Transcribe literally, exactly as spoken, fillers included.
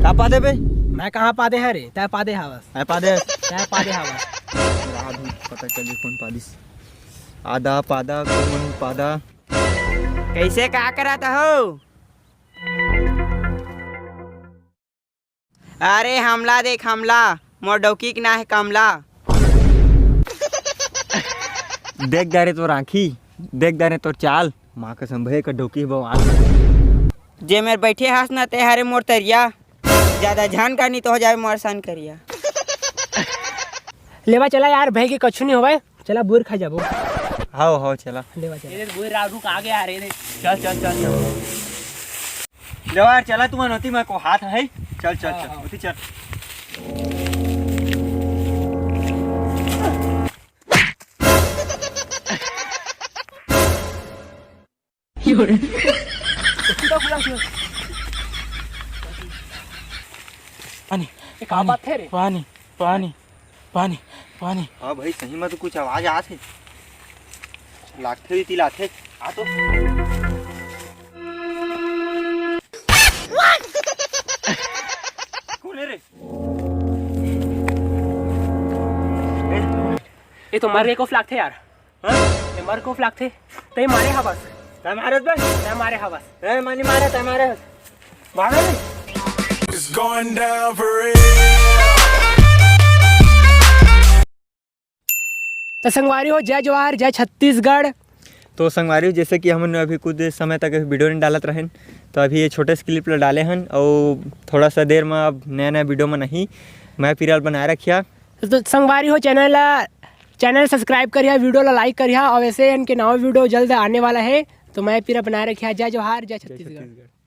का पादे बे? मैं कहाँ पादे हँव रे? तैं पादे हवस। मैं पादे? तैं पादे हवस। रात में पता चली कौन पादिस। आदा पादा कौन पादा। कइसे का करत हव? अरे हमला देख हमला, मोर डौकी के ना हे कमला। देख डारे तोर आँखी, देख डारे तोर चाल, माँ कसम भई का डौकी बवाल। जे मेर बइठे हस ना ते हरे मोर तरिया, जादा झन का नी तो हो जाए मोर सन करिया। लेवा चला यार, भई के कछु नी होवय, चला बोर खा जाबो। हव हव चला। लेवा चला। ए, बोर राव रुक आ गया रे, रे। चल चल चल चल। जवार चला तुमन ओती में को हाथ है। चल चल हाँ, चल हाँ। ओती चल। पानी, ए, का पानी, बात है रे? पानी, पानी, पानी, पानी। हाँ भाई, सही में तो कुछ आवाज आत हे। लागथे भी तिलाथे। आ तो। कौन है रे? ए, ये तो मर के कोफ लागथे यार। हाँ? ये मर कोफ लागथे। तैं मारे हवस। तैं मारे बे? तैं मारे हवस। ए, मनी मारे, तैं मारे हस। मारे रे। It's going down for real। तो संगवारी हो, जय जोहार, जय छत्तीसगढ़। तो संगवारी हो, जैसे कि हमन अभी कुछ समय तक वीडियो नहीं डालत रहेन, तो अभी ये छोटे से clip ला डाले हन, और थोड़ा सा देर में अब नया नया वीडियो में नहीं मैं फिलहाल बनाए रखिया। तो संगवारी हो, चैनल ला, चैनल subscribe करिहा, वीडियो ला like करिहा, और ऐसे इनके नवा वीडियो जल्द आने वाला है। तो मैं फिर बनाए रखिया। जय जोहार, जय छत्तीसगढ़।